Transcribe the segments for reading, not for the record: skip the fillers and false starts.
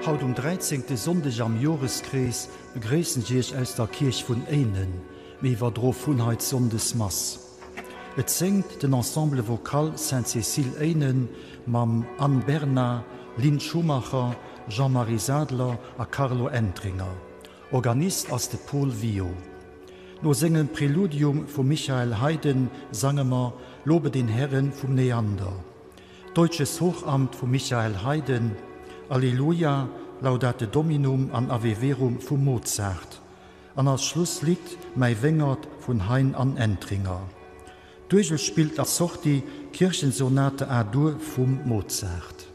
Haut um dräizéngte Sonndeg am Joreskrees begréissen ech Iech aus der Kierch vun Éinen. Mir iwwerdro vun hei d'Sonndesmass. Et séngt den Ensemble Vocal Sainte-Cécile Éinen mam Anne Bernard, Lynn Schumacher, Jean-Marie Sadler a Carlo Entringer. Organist ass de Paul Wio. No sengem Preludium vum Michael Haydn sange mer Lobe den Herren vum Neander, Deutsches Hochamt vum Michael Haydn, Alleluia, Laudate Dominum an Ave Verum vum Mozart an als Schlusslidd Mäi Wéngert vun Hein an Entringer. D'Uergel spillt als Sortie Kirchensonate A-Dur vum Mozart.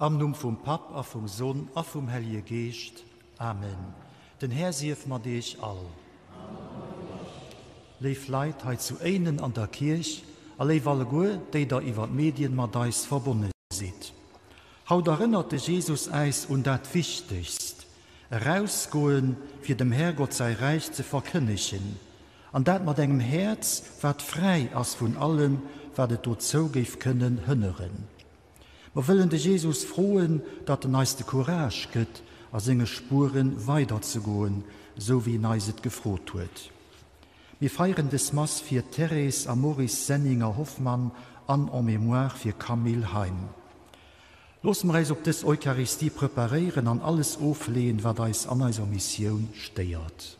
Am Numm vum Papp a vum Sonn a vum Hellje Geescht. Amen. Den Här sief mat Iech all. Léif Leit hei zu Éinen an der Kierch a léif alleguer, déi der iwwer d'Medien mat eis verbonne sidd. Haut erënnert de Jesus äis un dat Wichtegst, Erausgoen, fir dem Härgott säi Räich ze verkënnegen, an dat mat engem Häerz, wat fräi ass vun allem, wat et dozou géif kënnen hënneren. Mer wëllen de Jesus froen, datt en eis de Courage gëtt, a senge Spuere weiderzegoen, esou wéi en eis et gefrot huet. Mir feieren des Mass fir Thérèse a Maurice Senninger-Hoffmann an en mémoire fir Camille Heim. Loosse mer äis op dës Eucharistie preparéieren an alles ofleeën, wat eis an eiser Missioun stéiert.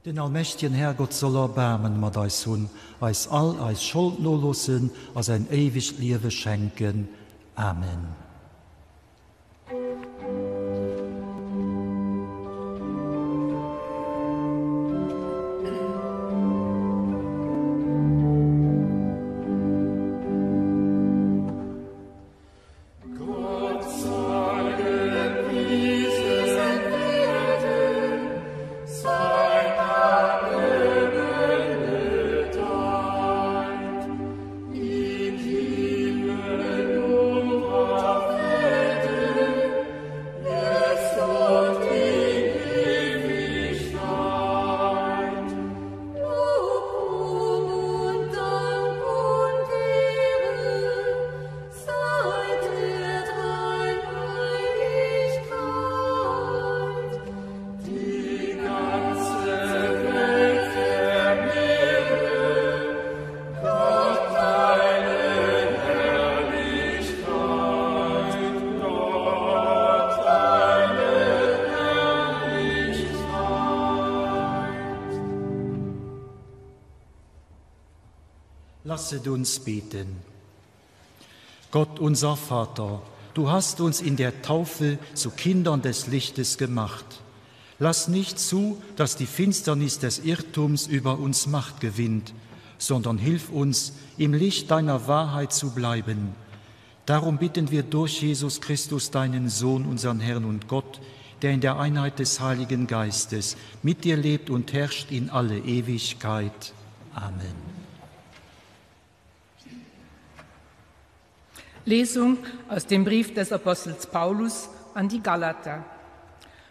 Den allmächtegen Härgott soll Erbaarmen mat eis hunn, eis all eis Schold noloossen a säin éiwegt Liewe schenken. Amen. Lasset uns beten. Gott unser Vater, du hast uns in der Taufe zu Kindern des Lichtes gemacht. Lass nicht zu, dass die Finsternis des Irrtums über uns Macht gewinnt, sondern hilf uns, im Licht deiner Wahrheit zu bleiben. Darum bitten wir durch Jesus Christus, deinen Sohn, unseren Herrn und Gott, der in der Einheit des Heiligen Geistes mit dir lebt und herrscht in alle Ewigkeit. Amen. Lesung aus dem Brief des Apostels Paulus an die Galater.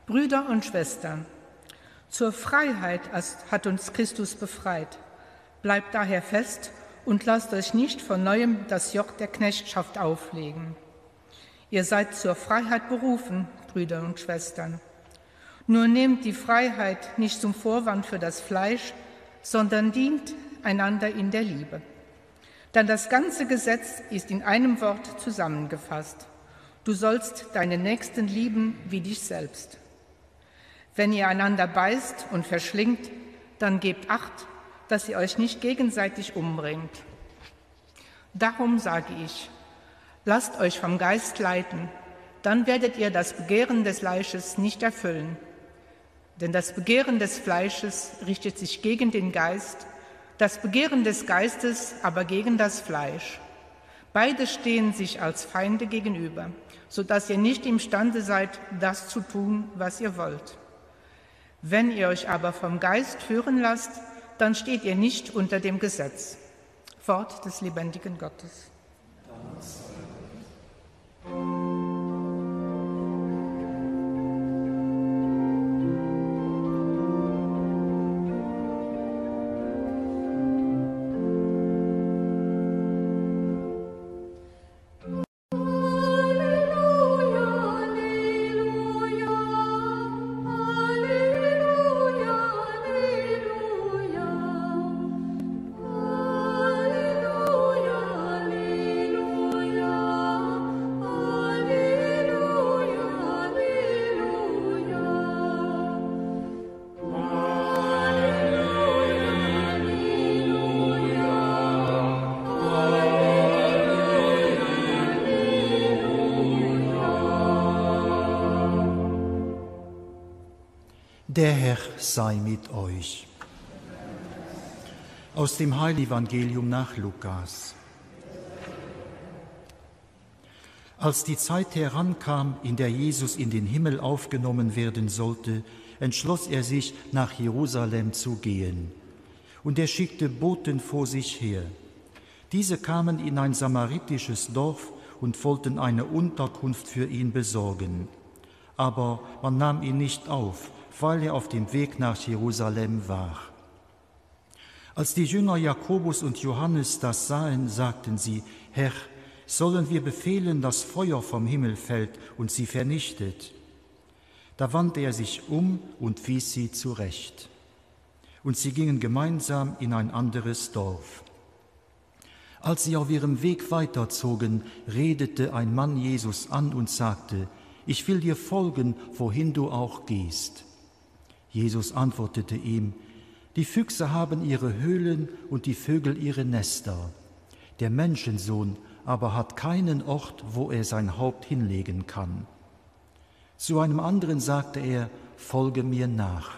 Brüder und Schwestern, zur Freiheit hat uns Christus befreit. Bleibt daher fest und lasst euch nicht von neuem das Joch der Knechtschaft auflegen. Ihr seid zur Freiheit berufen, Brüder und Schwestern. Nur nehmt die Freiheit nicht zum Vorwand für das Fleisch, sondern dient einander in der Liebe. Denn das ganze Gesetz ist in einem Wort zusammengefasst. Du sollst deinen Nächsten lieben wie dich selbst. Wenn ihr einander beißt und verschlingt, dann gebt acht, dass ihr euch nicht gegenseitig umbringt. Darum sage ich, lasst euch vom Geist leiten, Dann werdet ihr das Begehren des Fleisches nicht erfüllen. Denn das Begehren des Fleisches richtet sich gegen den Geist, das Begehren des Geistes aber gegen das Fleisch. Beide stehen sich als Feinde gegenüber, so dass ihr nicht imstande seid, das zu tun, was ihr wollt. Wenn ihr euch aber vom Geist führen lasst, dann steht ihr nicht unter dem Gesetz. Wort des lebendigen Gottes. Der Herr sei mit euch. Aus dem Heilevangelium nach Lukas. Als die Zeit herankam, in der Jesus in den Himmel aufgenommen werden sollte, entschloss er sich, nach Jerusalem zu gehen. Und er schickte Boten vor sich her. Diese kamen in ein samaritisches Dorf und wollten eine Unterkunft für ihn besorgen. Aber man nahm ihn nicht auf, weil er auf dem Weg nach Jerusalem war. Als die Jünger Jakobus und Johannes das sahen, sagten sie: Herr, sollen wir befehlen, dass Feuer vom Himmel fällt und sie vernichtet? Da wandte er sich um und wies sie zurecht. Und sie gingen gemeinsam in ein anderes Dorf. Als sie auf ihrem Weg weiterzogen, redete ein Mann Jesus an und sagte: Ich will dir folgen, wohin du auch gehst. Jesus antwortete ihm: Die Füchse haben ihre Höhlen und die Vögel ihre Nester. Der Menschensohn aber hat keinen Ort, wo er sein Haupt hinlegen kann. Zu einem anderen sagte er: Folge mir nach.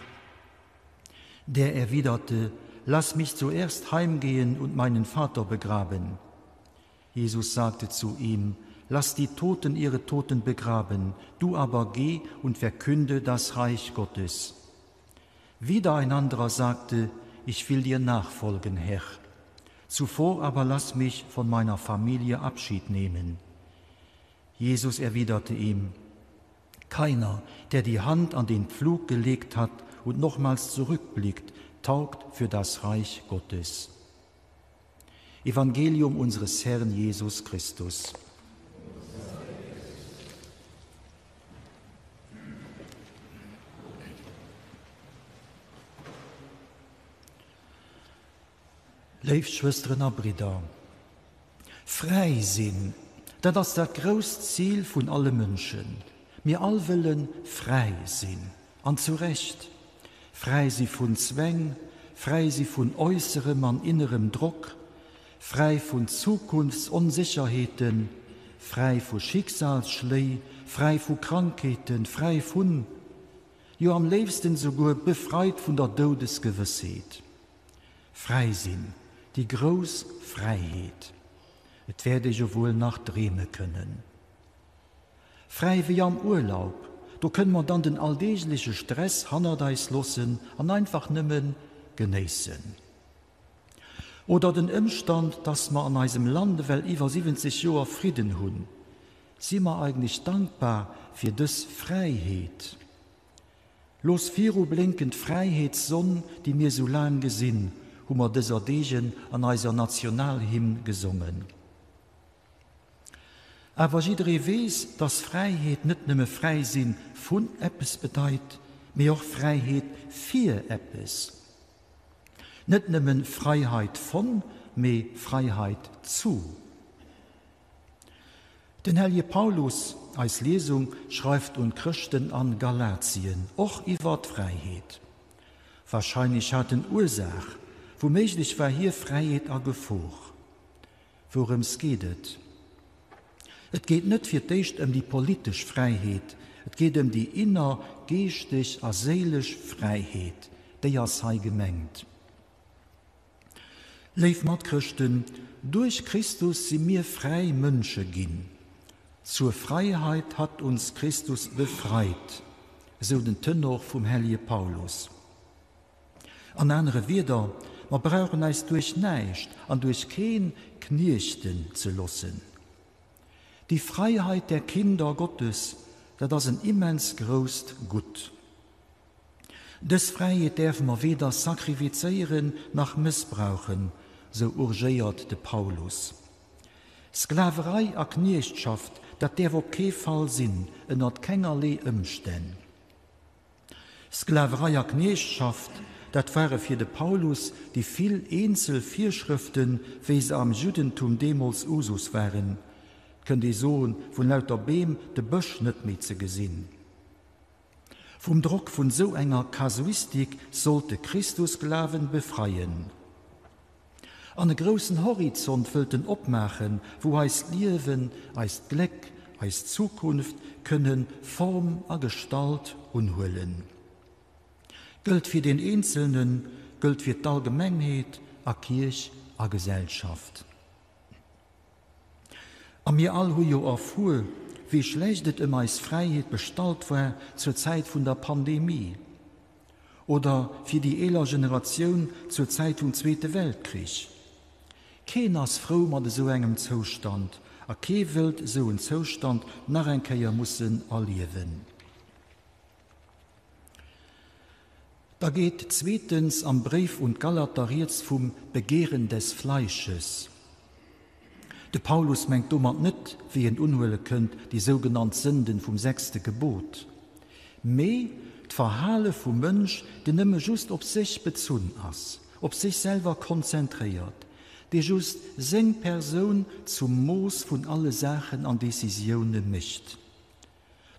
Der erwiderte: Lass mich zuerst heimgehen und meinen Vater begraben. Jesus sagte zu ihm: Lass die Toten ihre Toten begraben, du aber geh und verkünde das Reich Gottes. Wieder ein anderer sagte: Ich will dir nachfolgen, Herr. Zuvor aber lass mich von meiner Familie Abschied nehmen. Jesus erwiderte ihm: Keiner, der die Hand an den Pflug gelegt hat und nochmals zurückblickt, taugt für das Reich Gottes. Evangelium unseres Herrn Jesus Christus. Léif Schwësteren a Bridder, fräi sinn, dat ass dat grousst Zil vun alle Mënschen. Mir all wëlle fräi sinn, an zu Recht. Fräi si vun Zwäng, fräi si vun äusserem an innerem Drock, fräi vun Zukunftsonsécherheeten, fräi vu Schicksalsschléi, fräi vu Krankheeten, fräi vun, jo am léifsten souguer befreit vun der Doudesgewëssheet. Fräi sinn, déi grouss Fräiheet. Et wäert ee jo wuel nach dreeme kënnen. Fräi wéi am Urlaub, do kënne mer dann den alldeegleche Stress hannert eis loossen an einfach nëmme genéissen. Oder den Ëmstand, dass mer an eisem Land ewell iwwer 70 Joer Fridden hunn. Si mer eigentlech dankbar fir dës Fräiheet? Looss viru blénken d'Fräiheetssonn, déi mir sou laang gesinn, hu mer dëser Deegen an eiser Nationalhymn gesongen. Awer jidderee weess, dass Fräiheet net nëmme fräi si vun eppes bedeit, mee och Fräiheet fir eppes. Net nëmmen Freiheit von, mee Freiheit zu. Den hellje Paulus, eis Liesung, schreift un d'Chrëschten an Galatien och iwwer d'Fräiheet. Wahrscheinlech hat en Ursaach, wouméiglech war hir Fräiheet a Gefor. Wourëms geet et? Et geet net fir d'éischt ëm déi politesch Fräiheet, et geet ëm déi inner, geeschteg a séilesch Fräiheet, déi ass hei gemengt. Léif Matchrëschten, duerch Christus si mir fräi Mënsche ginn. Zur Freiheit hat uns Christus befreit, esou den Tenor vum hellige Paulus. An anere Wieder, mer brauchen eis duerch näischt an duerch keen kniechten ze loossen. Die Freiheit der Kinder Gottes, dat ass en immens grousst Gutt. Dës Fräiheet däerfe mer weder sacrifizéieren nach mëssbrauchen, sou urgéiert de Paulus. Sklaverei a Kniechtschaft, dat däerf op kee Fall sinn, ënnert kengerlee Ëmstänn. Sklaverei a Kniechtschaft, dat ware fir de Paulus déi vill eenzel Virschrëften, wéi se am Juddentum deemools Usus waren, 't kënnt ee soen, vun lauter Beem de Bësch net méi ze gesinn. Vum Drock vun sou enger Kasuistik sollt de Christusglawen befreien. An e groussen Horizont wëllt en opmaachen, wou eist Liewen, eist Gléck, eis Zukunft kënne Form a Gestalt unhuelen. Gëllt fir deen Eenzelnen, gëllt fir d'Allgemengheet a Kierch a Gesellschaft. A mir all hu jo erfuer, wéi schlecht et ëm eis Fräiheet bestallt war zur Zäit vun der Pandemie. Oder fir déi eeler Generatioun zur Zäit vum Zweete Weltkrich. Keen ass frou mat esou engem Zoustand a kee wëllt esou en Zoustand nach eng Kéier mussen erliewen. Da geet zweetens am Bréif un d'Galater rieds vum Begehren des Fleisches. De Paulus mengt domat net, wéi een unhuele kënnt, déi sougenannt Sënden vum sechste Gebot, mee d'Verhale vum Mënsch, deen nëmme just op sech bezunn ass, op sech selwer konzentréiert, dee just seng Persoun zum Mooss vun alle Saachen an Decisioune mécht.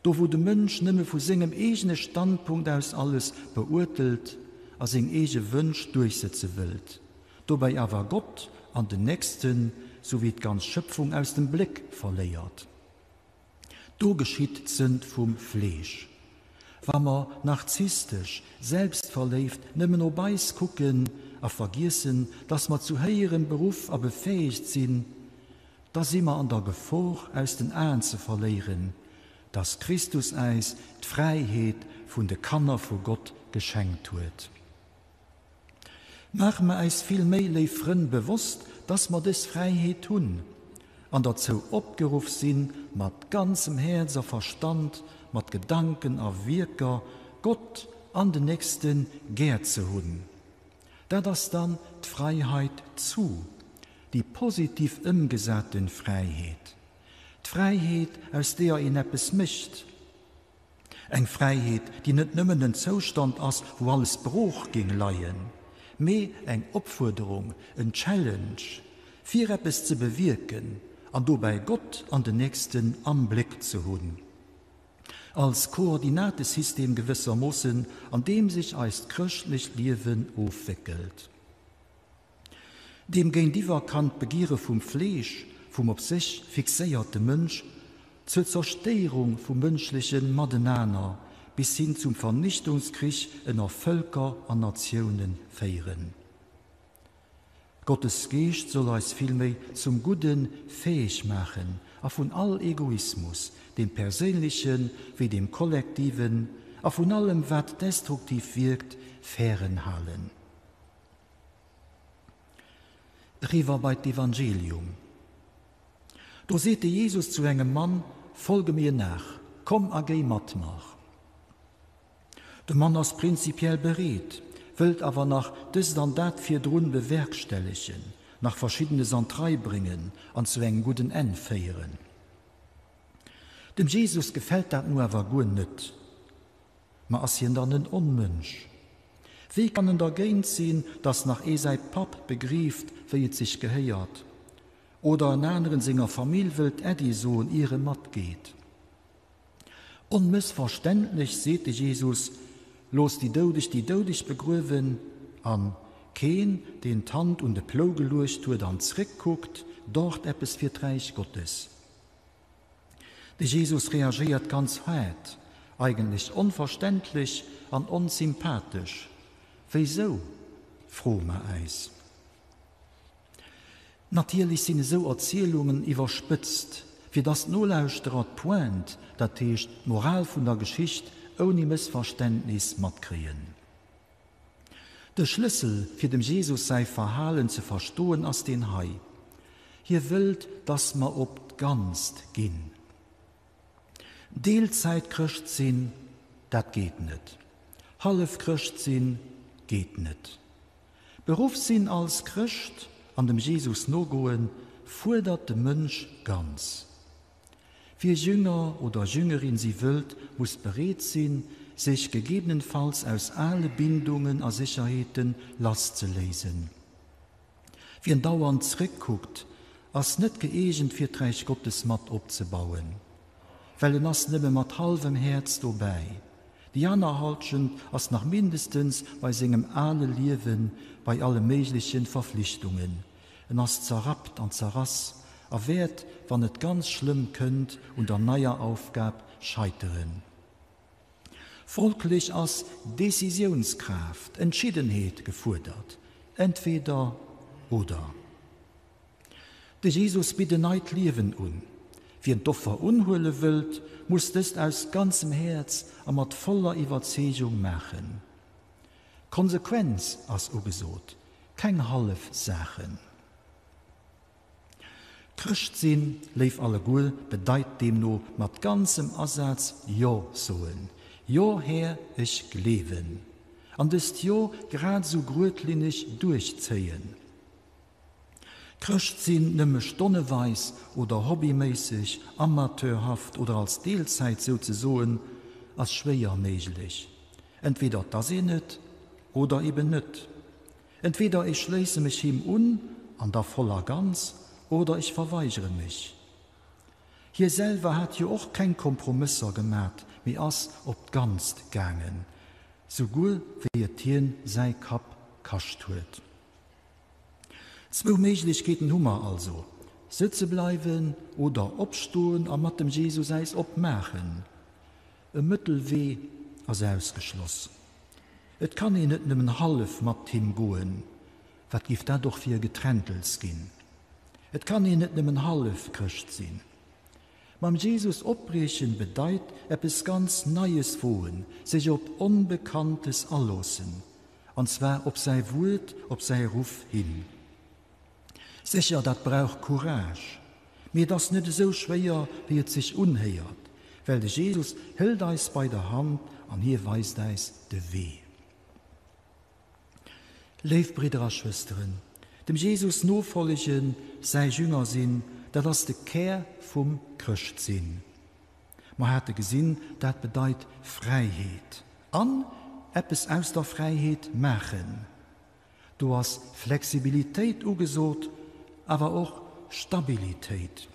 Do wou de Mënsch nëmme vu sengem eegene Standpunkt aus alles beurtelt a seng eege Wënsch duerchsetze wëllt, dobäi awer Gott an den Nächsten souwéi d'ganz Schëpfung aus dem Bléck verléiert. Do geschitt d'Sënd vum Fleesch. Wa mer narzisstesch, selbstverléift nëmmen op eis kucken a vergiessen, dass mer zu Héierem beruff a befäegt sinn, Da si mer an der Gefor aus den Aen ze verléieren, dass Christus äis d'Fräiheet vun de Kanner vu Gott geschenkt huet. Maache mer äis vill méi, léif Frënn, bewosst, dass mer dës Fräiheet hunn an derzou opgeruff sinn, mat ganzem Häerz a Verstand, mat Gedanken a Wierker Gott an den Nächste gär ze hunn. Dat ass dann d'Freiheit zu, déi positiv ëmgesate Fräiheet. D'Fräiheet, aus deeër een eppes mécht. Eng Fräiheet, déi net nëmmen en Zoustand ass, wou alles brooch géing leien, mee eng Opfuerderung, en Challenge, fir eppes ze bewierken an dobäi Gott an den Nächsten am Bléck ze hunn. Als Koordinatesystem gewëssermoossen, an deem sech eist chrëschtlecht Liewen ofwéckelt. Deem géintiwwer kann d'Begiere vum Fleesch, vum op sech fixéierte Mënsch, zur Zerstéierung vum mënschleche Matenaner bis hin zum Vernichtungskrich ënner Vëlker an Natioune féieren. Gottes Geescht soll eis villméi zum Gudde fäeg maachen a vun all Egoismus, deem perséinleche wéi deem kollektiven, a vun allem wat destruktiv wierkt, fären halen. Eriwwer bei d'Evangelium. Do seet de Jesus zu engem Mann, Folge mir nach, komm a géi mat mer. De Mann ass prinzipiell bereet, wëllt awer nach dëst an dat virdrun bewerkstellegen, nach Verschiddenes an d'Rei bréngen an zu engem gudden Enn féieren. Dem Jesus gefält dat nu awer guer net. Ma ass hien dann en Onmënsch? Wéi kann en dergéint sinn, dass nach ee säi Papp begrieft, wéi et sech gehéiert, oder en aneren senger Famill wëllt Äddi soen, ier e matgeet? Onmëssverständlech seet de Jesus, Loosst déi Doudeg déi Doudeg begruewen, an keen, deen d'Hand un de Plou geluecht huet an zréckkuckt, dort eppes fir d'Räich Gottes. De Jesus reagéiert ganz haart, eigentlech onverständlech an onsympathesch. Wéisou, froe mer äis. Natierlech sinn esou Erzielungen iwwerspëtzt, fir dass d'Nolauschterer d'Pointe, dat heescht d'Moral vun der Geschicht, ouni Mëssverständnis matkréien. De Schlëssel fir dem Jesus säi Verhalen ze verstoen ass deen hei, Hie wëllt, dass mer op d'Ganzt ginn. Deelzäit-Chrëscht sinn, dat geet net. Hallef-Chrëscht sinn, geet net. Beruff sinn als Chrëscht an dem Jesus nogoen, fuerdert de Mënsch ganz. Wie Jünger oder Jüngerin si wëllt, muss bereet sinn, sech gegebenenfalls aus ale Bindungen a Sécherheete lasszeléisen. Wien dauernd zréckkuckt, ass net gëeegent fir d'Räich Gottes mat opzebauen, well en ass nëmme mat hallwem Häerz dobäi. Déi aner Halschent ass nach mindestens bei sengem ale Liewen, bei alle méigleche Verflichtungen. En ass zerrappt an zerrass a wäert, wann et ganz schlëmm kënnt, un der neier Aufgab scheiteren. Folglech ass Decisiounskraaft, Entschiddenheet gefuerdert, entweder oder. De Jesus bitt en neit Liewen un. Wien d'Offer unhuele wëllt, muss dëst aus ganzem Häerz a mat voller Iwwerzeegung maachen. Konsequenz ass ugesot, keng hallef Saachen. Chrëscht sinn, léif alleguer, bedeit deemno mat ganzem Asaz Jo soen. Jo Här, ech gleewen. An dëst Jo grad esou gruedlinneg duerchzéien. Chrëscht sinn nëmme stonneweis oder hobbyméisseg, amateurhaft oder als Deelzäit souzesoen, ass schwéier méiglech. Entweder 't ass een et oder eben net. Entweder ech schléisse mech him un, an da voll a ganz, oder ech verweigere mech. Hie selwer hat jo och keng Kompromësser gemat, mee ass op d'Ganzt gaangen, souguer wéi et hien säi Kapp kascht huet. Zwou Méiglechkeeten hu mer also, sëtze bleiwen oder opstoen a mat dem Jesus äis opmaachen. E Mëttelwee ass ausgeschloss. Et kann een net nëmmen hallef mat him goen, wat giff dat och fir e Geträntels ginn? Et kann een net nëmmen hallef Chrëscht sinn. Mam Jesus opbriechen bedeit, eppes ganz Neies woen, sech op Onbekanntes aloossen, an zwar op säi Wuert, op säi Ruff hin. Sécher, dat brauch Courage, mee et ass net esou schwéier, wéi et sech unhéiert, well de Jesus hëlt eis bei der Hand an hie weist äis de Wee. Léif Bridder a Schwësteren, dem Jesus nofollegen, säi Jünger sinn, dat ass de Kär vum Chrëschtsinn. Mer hate gesinn, dat bedeit Fräiheet an eppes aus der Fräiheet maachen. Do ass Flexibilitéit ugesot, awer och Stabilitéit.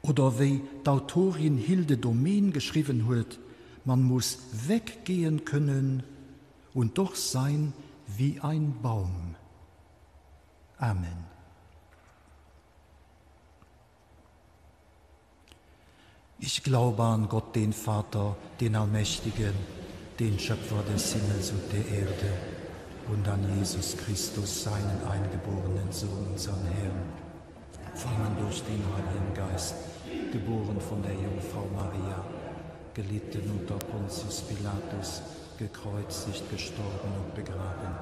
Oder wéi d'Autorin Hilde Domin geschriwwen huet, Man muss weggehen können und doch sein wie ein Baum. Amen. Ich glaube an Gott, den Vater, den Allmächtigen, den Schöpfer des Himmels und der Erde, und an Jesus Christus, seinen eingeborenen Sohn, unseren Herrn, empfangen durch den Heiligen Geist, geboren von der Jungfrau Maria, gelitten unter Pontius Pilatus, gekreuzigt, gestorben und begraben,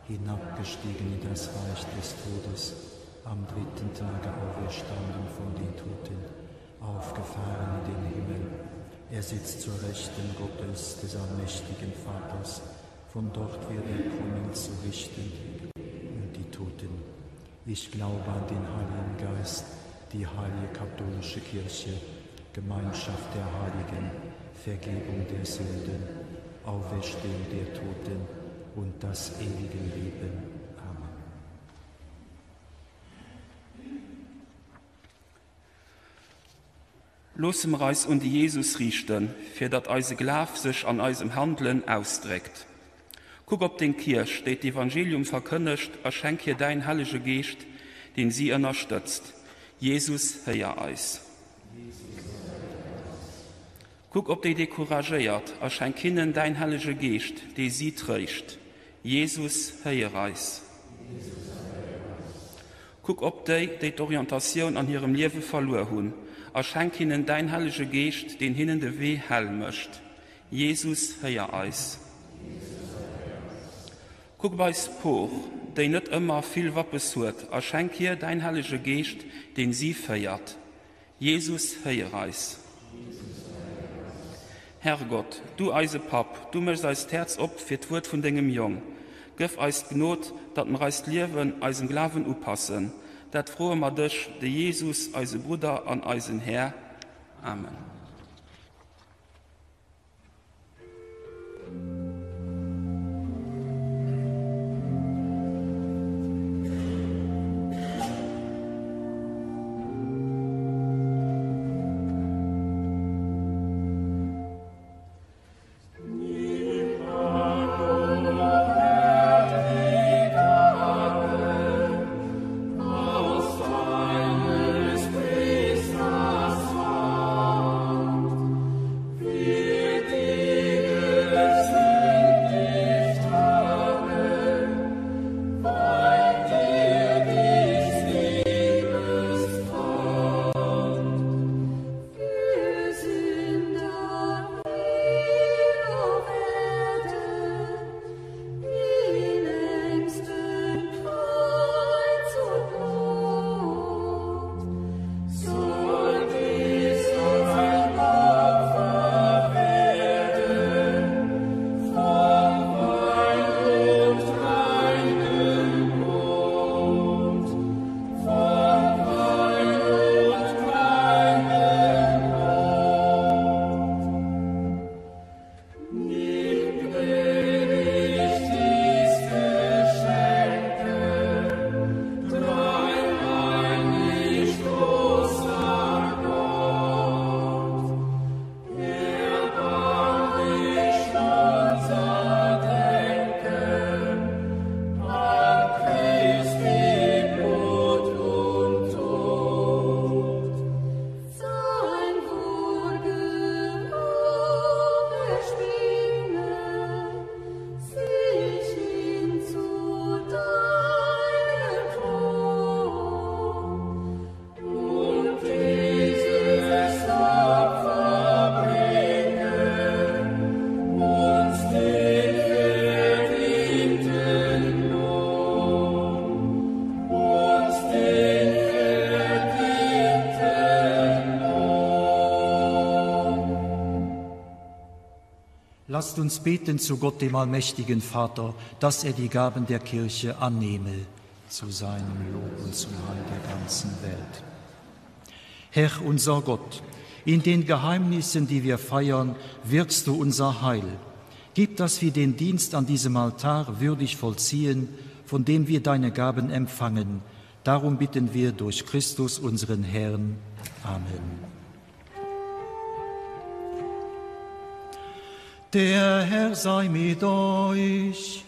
hinabgestiegen in das Reich des Todes, am dritten Tage auferstanden von den Toten, aufgefahren in den Himmel. Er sitzt zur Rechten Gottes, des allmächtigen Vaters. Von dort wird er kommen zu richten und die Toten. Ich glaube an den Heiligen Geist, die heilige katholische Kirche, Gemeinschaft der Heiligen, Vergebung der Sünden, Auferstehung der Toten und das ewige Leben. Amen. Loosse mer eis un de Jesus riichten, fir datt eise Glaf sech an eisem Handelen ausdréckt. Kuck op deng Kierch, déi d'Evangelium verkënnegt, a schenk hir däin Hellege Geescht, deen si ënnerstëtzt. Jesus, héier eis. Kuck op déi Decouragéiert a schenk hinnen däin Hellege Geescht, dee si tréischt. Jesus, héier eis. Kuck op déi, déi d'Orientatioun an hirem Liewe verluer hunn, a schenk hinnen däin Hellege Geescht, deen hinnen de Wee hell mécht. Jesus, héier eis. Kuck op eis Por, déi net ëmmer vill Wappes huet, a schenk hir däin Hellege Geescht, deen si féiert. Jesus, héier eis. Herrgott, du eise Papp, du méchs eist Häerz op fir d'Wuert vun dengem Jong. Gëff eis d'Gnod, datt mer eist Liewen eisem Glawen upassen. Dat froe mer dech, de Jesus, eise Brudder an eisen Här. Amen. Lasst uns beten zu Gott, dem allmächtigen Vater, dass er die Gaben der Kirche annehme zu seinem Lob und zum Heil der ganzen Welt. Herr unser Gott, in den Geheimnissen, die wir feiern, wirkst du unser Heil. Gib, dass wir den Dienst an diesem Altar würdig vollziehen, von dem wir deine Gaben empfangen. Darum bitten wir durch Christus unseren Herrn. Amen. Der Herr sei mit euch.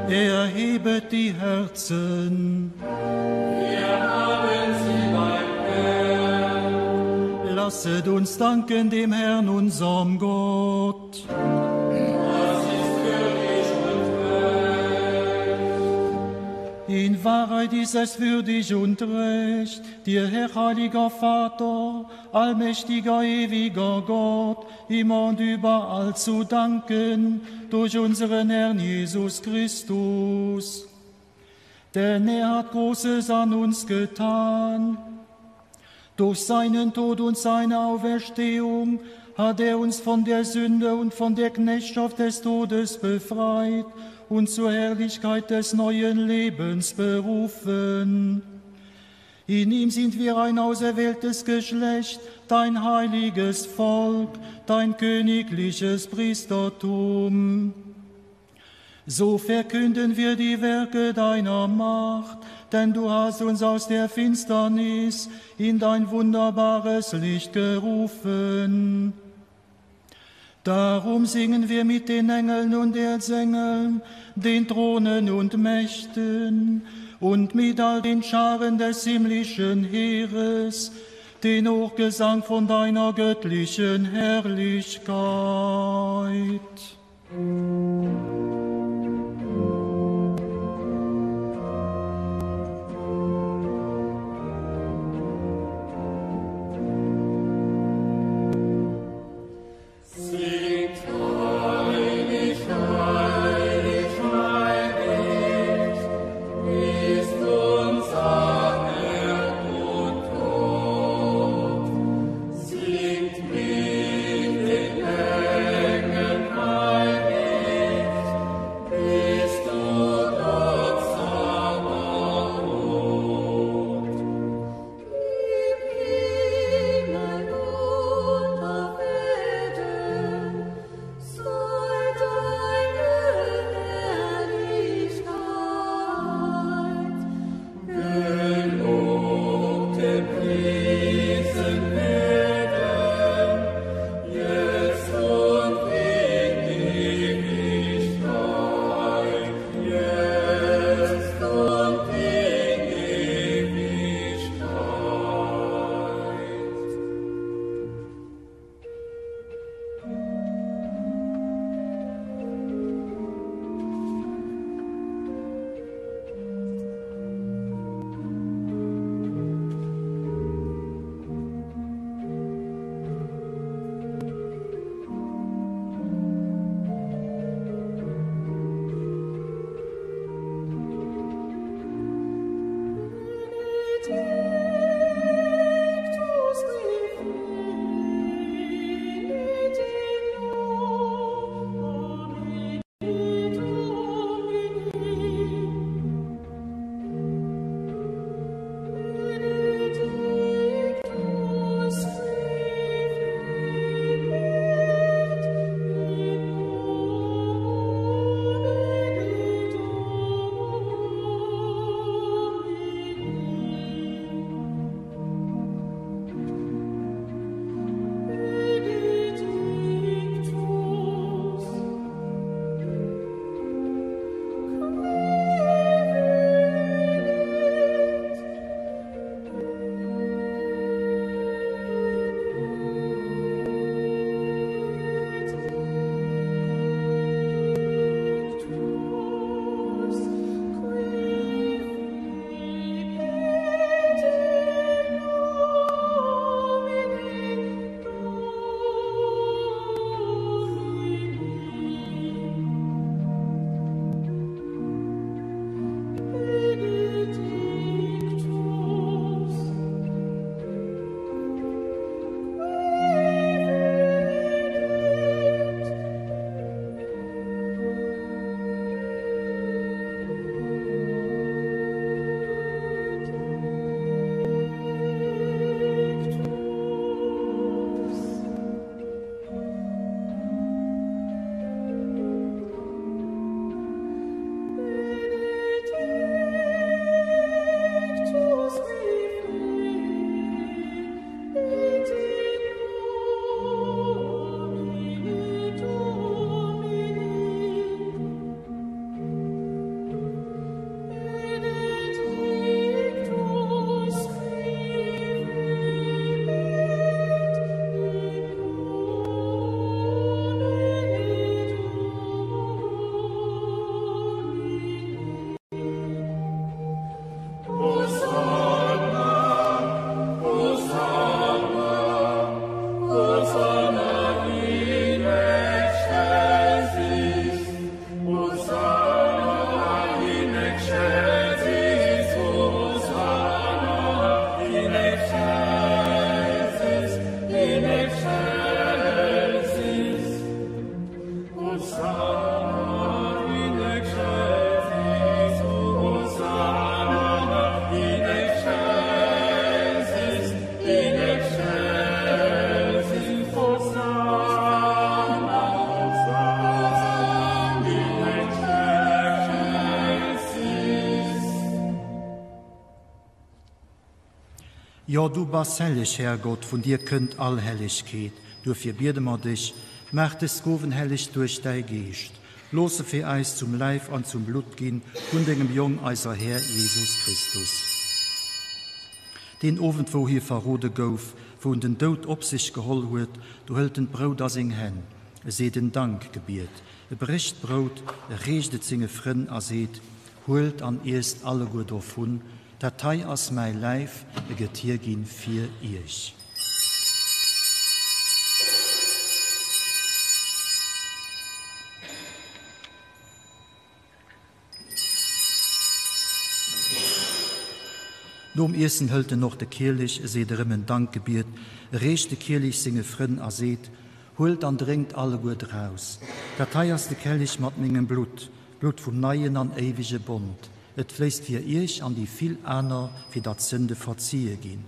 Erhebet die Herzen. Wir haben sie beim Herrn. Lasset uns danken dem Herrn, unserem Gott. Das ist würdig und recht. In Wahrheit ist es würdig und recht, dir, Herr heiliger Vater, allmächtiger, ewiger Gott, immer und überall zu danken durch unseren Herrn Jesus Christus. Denn er hat Großes an uns getan. Durch seinen Tod und seine Auferstehung hat er uns von der Sünde und von der Knechtschaft des Todes befreit und zur Herrlichkeit des neuen Lebens berufen. In ihm sind wir ein auserwähltes Geschlecht, dein heiliges Volk, dein königliches Priestertum. So verkünden wir die Werke deiner Macht, denn du hast uns aus der Finsternis in dein wunderbares Licht gerufen. Darum singen wir mit den Engeln und Erzengeln, den Thronen und Mächten. Und mit all den Scharen des himmlischen Heeres den Hochgesang von deiner göttlichen Herrlichkeit. Singt heilig, heilig, heilig ist unser Herr und Gott. Singt mit den Engeln heilig, bist du Gott Sabaoth. Im Himmel und auf Erden sei deine Herrlichkeit. Gelobt, gepriesen werden, jetzt und in Ewigkeit, jetzt und in Ewigkeit. Benedictus qui finit in nomine Domini. Benedictus qui finit in nomine Domini. Benedictus qui Benedictus qui finit in nomine Domini. Benedictus qui finit Benedictus. Benedictus qui finit in nomine Domini. Benedictus qui finit in nomine Domini. Hosanna, Hosanna, Hosanna in excelsis, Hosanna in excelsis, Hosanna in excelsis, in excelsis. Hosanna in excelsis, Hosanna in excelsis, in excelsis, Hosanna, Hosanna in excelsis. Jo, du bass helleg, Härgott, vun dir kënnt all Hellegkeet. Duerfir biede mer dech, maach dës Gowen helleg duerch däi Geescht. Looss e fir äis zum Läif an zum Blutt ginn vun dengem Jong, eiser Här Jesus Christus. Deen Owend, wou hie verrode gouf, wou en den Doud op sech geholl huet, do hëlt en d'Brout a seng Hänn, e seet en Dankgebiet, e brécht d'Brout, e reecht et senge Frënn a seet, Huelt an iesst alleguer dovun, dat hei ass mäi Läif, e gëtt hierginn fir iech. Nom Iessen hëlt en och de Kielech, e seet erëm en Dankgebiet, e reecht de Kielech senge Frënn a seet, Huelt an drénkt alleguer draus. Dat hei ass de Kellich mat mengem Blutt, d'Blutt vum neien an éiwege Bond. Et fléisst fir iech an déi vill aner, fir datt d'Sënde verzie ginn.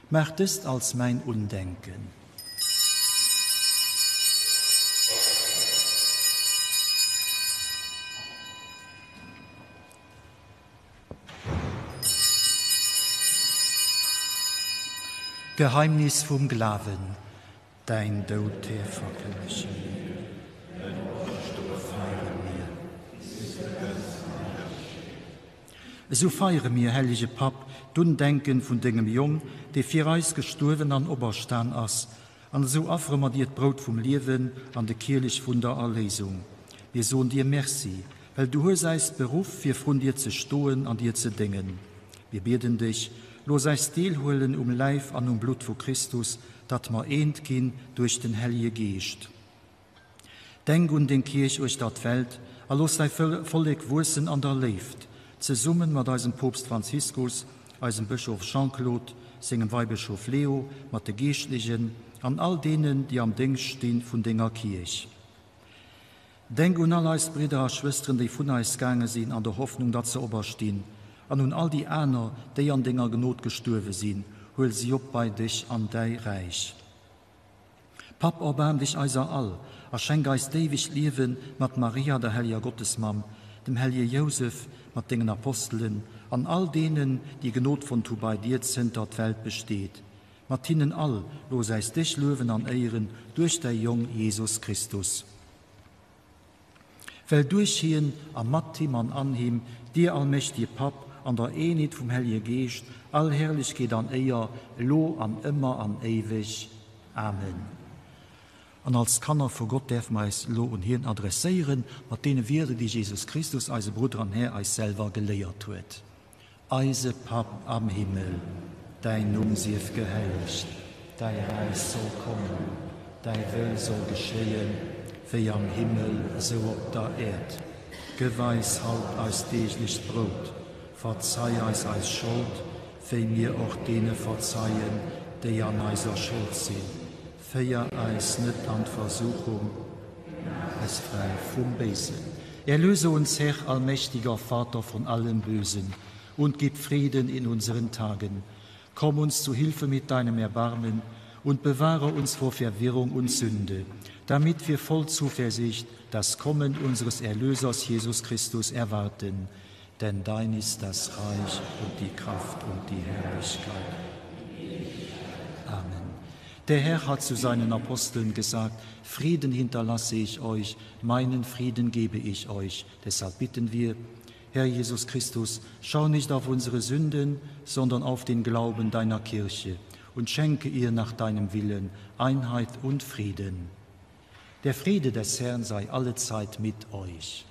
Maacht dëst als mäin Undenken. Geheimnis vum Glawen. Däin Doud, Här, verkënnege mir, däin Operstoe feiere mir, bis du kënns an Herrlechkeet. Esou feiere mir, hellege Papp, d'Undenken vun dengem Jong, dee fir eis gestuerwen an operstan ass, an esou affere mer dir d'Brout vum Liewen an de Kielech vun der Erléisung. Mir soen dir Merci, well du hues äis beruff, fir vrun dir ze stoen an dir ze déngen. Mir bieden dech, looss äis deelhuelen um Läif an um Blutt vu Christus, datt mer eent ginn duerch den Hellje Geescht. Denk un deng Kierch uechter d'Welt a looss däi Vollek wuessen an der Léift, zesummen mat eisem Poopst Franziskus, eisem Bëschof Jean-Claude, sengem Weibëschof Leo, mat de Geeschtlechen an all deenen, déi am Déngscht sti vun denger Kierch. Denk un all eis Bridder a Schwësteren, déi vun eis gaange sinn, an der Hoffnung, datt se operstinn, an un all déi aner, déi an denger Gnod gestuerwe sinn, huel si op bei dech an däi Räich. Papp, erbaarm dech eiser all a schenk eis d'éiwegt Liewe mat Maria, der helleger Gottesmamm, dem hellege Jousef, mat dengen Apostelen an all deenen, déi Gnod fonnt hu bei dir, zënter d'Welt besteet. Mat hinnen all looss äis dech luewen an éieren duerch däi Jong Jesus Christus. Well duerch hien a mat him an an him dir, allmächtige Papp, an der Eenheet vum Hellege Geescht all Herrlechkeet an Éier, elo an ëmmer an éiweg. Amen. An als Kanner vu Gott däerfe mer eis elo un hien adresséieren mat deene Wierder, déi Jesus Christus, eise Brudder an Här, eis selwer geléiert huet. Eise Papp am Himmel, däin Numm sief gehellegt, däi Räich soll kommen, däi Wëll soll geschéien, wéi am Himmel, esou op der Äerd. Gëff eis haut eist deeglecht Brout. Verzei eis eis Schold, wéi mir och deene verzeien, déi an eiser Schold sinn. Féier eis net an d'Versuchung, mee maach eis fräi vum Béisen. Erlöse uns, Herr, allmächtiger Vater, von allem Bösen und gib Frieden in unseren Tagen. Komm uns zu Hilfe mit deinem Erbarmen und bewahre uns vor Verwirrung und Sünde, damit wir voll Zuversicht das Kommen unseres Erlösers Jesus Christus erwarten. Denn dein ist das Reich und die Kraft und die Herrlichkeit. Amen. Der Herr hat zu seinen Aposteln gesagt, Frieden hinterlasse ich euch, meinen Frieden gebe ich euch. Deshalb bitten wir, Herr Jesus Christus, schau nicht auf unsere Sünden, sondern auf den Glauben deiner Kirche und schenke ihr nach deinem Willen Einheit und Frieden. Der Friede des Herrn sei allezeit mit euch.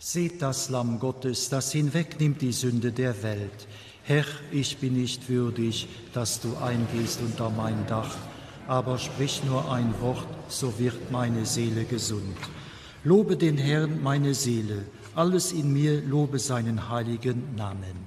Seht das Lamm Gottes, das hinwegnimmt die Sünde der Welt. Herr, ich bin nicht würdig, dass du eingehst unter mein Dach, aber sprich nur ein Wort, so wird meine Seele gesund. Lobe den Herrn meine Seele, alles in mir lobe seinen heiligen Namen.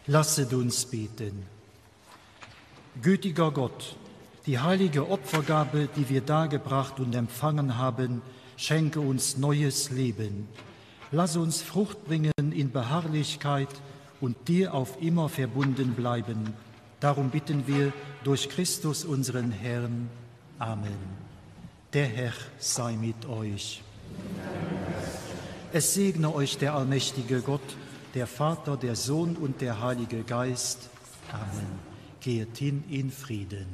Lasset uns beten. Gütiger Gott, die heilige Opfergabe, die wir dargebracht und empfangen haben, schenke uns neues Leben. Lass uns Frucht bringen in Beharrlichkeit und dir auf immer verbunden bleiben. Darum bitten wir durch Christus unseren Herrn. Amen. Der Herr sei mit euch. Es segne euch der allmächtige Gott, der Vater, der Sohn und der Heilige Geist. Amen. Gehet hin in Frieden.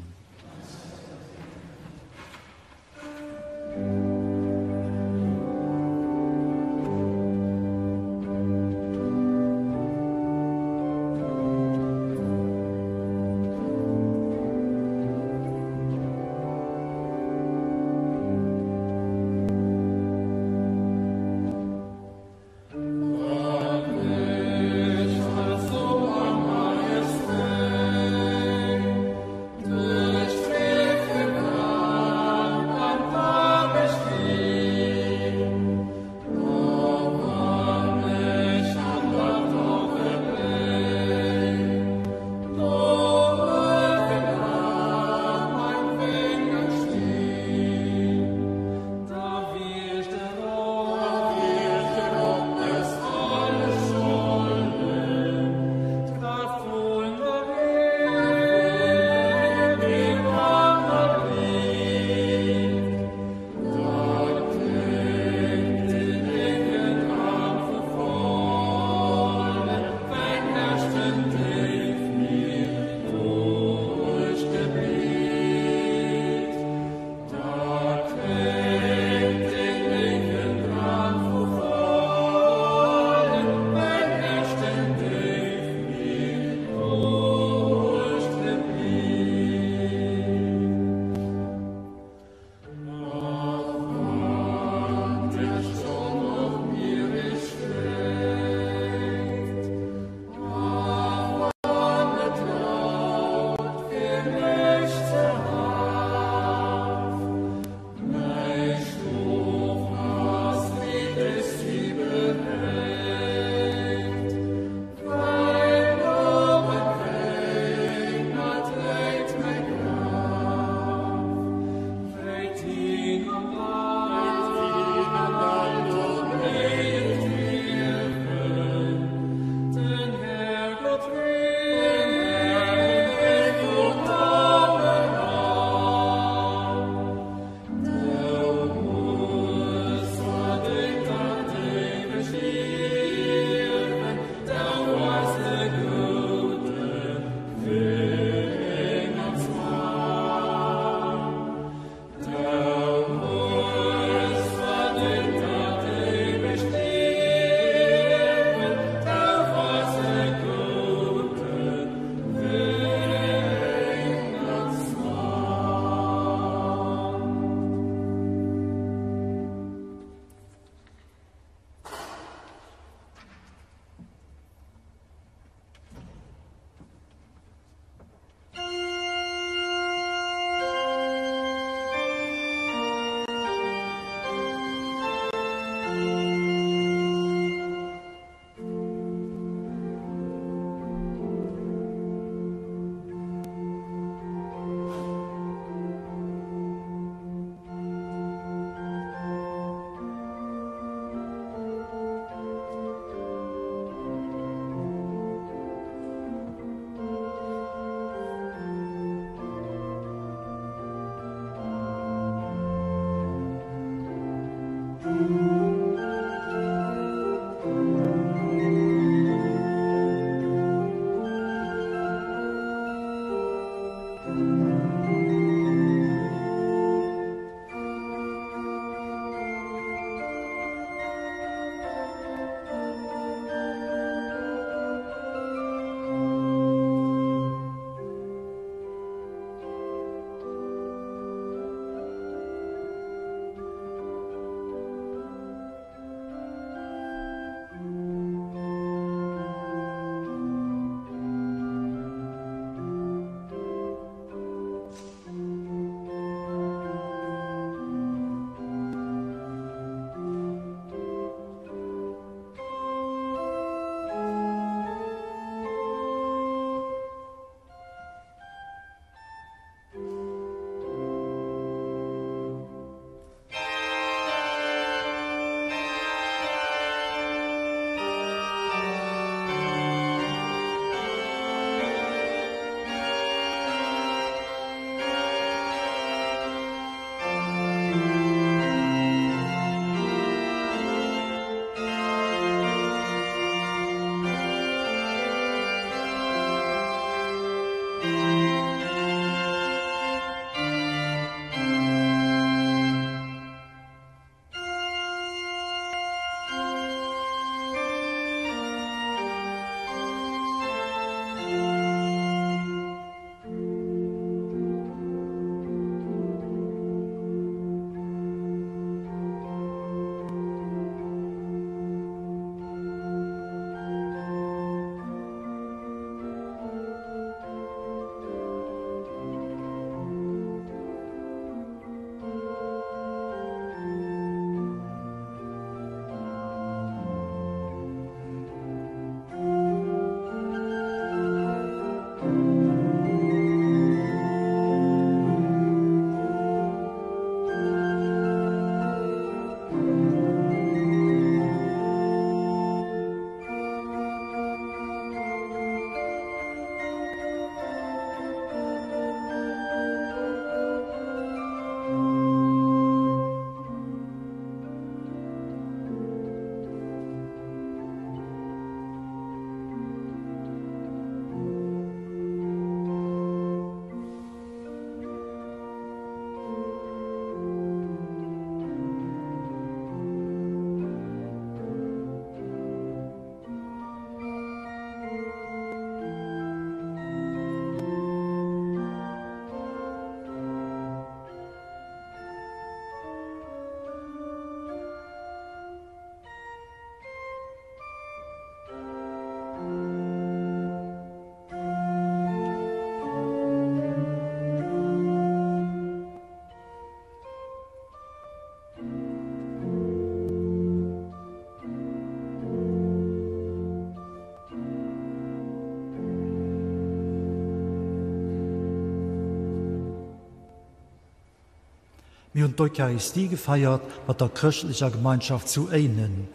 Mir hunn d'Eucharistie gefeiert mat der chrëschtlecher Gemeinschaft zu Éinen.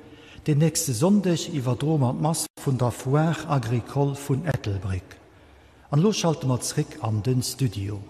Den nächste Sonndeg iwwerdroe mer d'Mass vun der Foire Agricole vun Ettelbréck. An elo schalte mer zréck an den Studio.